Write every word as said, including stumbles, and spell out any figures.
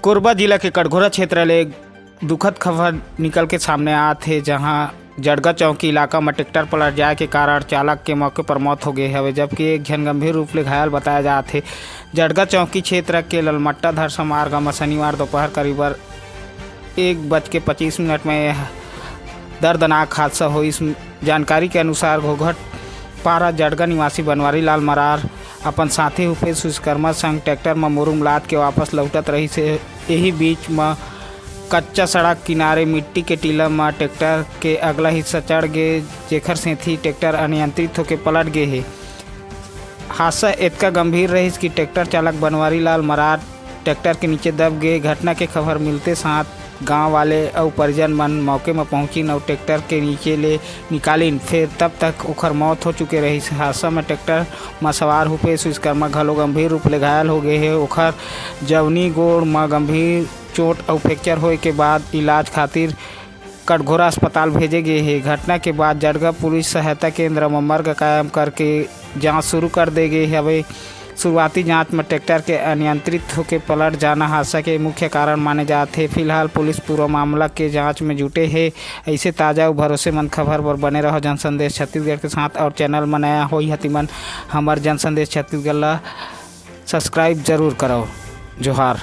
कोरबा जिला के कटघोरा क्षेत्र ले एक दुखद खबर निकल के सामने आत हे, जहां जड़गा चौकी इलाका म ट्रैक्टर पलट जाए के कारण चालक के मौके पर मौत हो गए हवे, जबकि एक झन गंभीर रूप ले घायल बताया जात हे। जड़गा चौकी क्षेत्र के ललमट्टा धरसा मार्ग म शनिवार दोपहर करीब एक बज के पच्चीस मिनट में यह दर्दनाक हादसा होइस। जानकारी के अनुसार, घोघट पारा जड़गा निवासी बनवारी लाल मरार अपन साथी उपेश विश्वकर्मा संग ट्रैक्टर म मुरुम लाद के वापस लौटत रहिस हे। एही बीच म कच्चा सड़क किनारे मिट्टी के टीला म ट्रैक्टर के अगला हिस्सा चढ़ गे, जेखर सेंथी ट्रैक्टर अनियंत्रित होके पलट गे हे। हादसा एतका गंभीर रहिस कि ट्रैक्टर चालक बनवारी लाल मरार ट्रैक्टर के नीचे दब गे। घटना के खबर मिलते साथ गांव वाले अउ परिजन मन मौके म पहुंचिन अउ ट्रैक्टर के नीचे ले निकालिन। फेर तब तक ओखर मौत हो चुके रहिस। हादसा म ट्रैक्टर म सवार उपेश विश्वकर्मा घलो गंभीर रूप ले घायल हो गए हे। ओखर जवनी गोड़ म गंभीर चोट अउ फ्रैक्चर होए के बाद इलाज खातिर कटघोरा अस्पताल भेजे गे हे। घटना के बाद जड़गा पुलिस सहायता केंद्र म मर्ग कायम करके जांच शुरू कर दे गे हवे। शुरुआती जांच म ट्रैक्टर के अनियंत्रित होके पलट जाना हादसा के मुख्य कारण माने जात हे। फिलहाल पुलिस पूरा मामला के जांच में जुटे हे। ऐसे ताजा अउ भरोसेमंद खबर बर बने रहो जन संदेश छत्तीसगढ़ के साथ। और चैनल म नया होई हतिमन हमर जन संदेश छत्तीसगढ़ ला सब्सक्राइब जरूर करो। जोहार।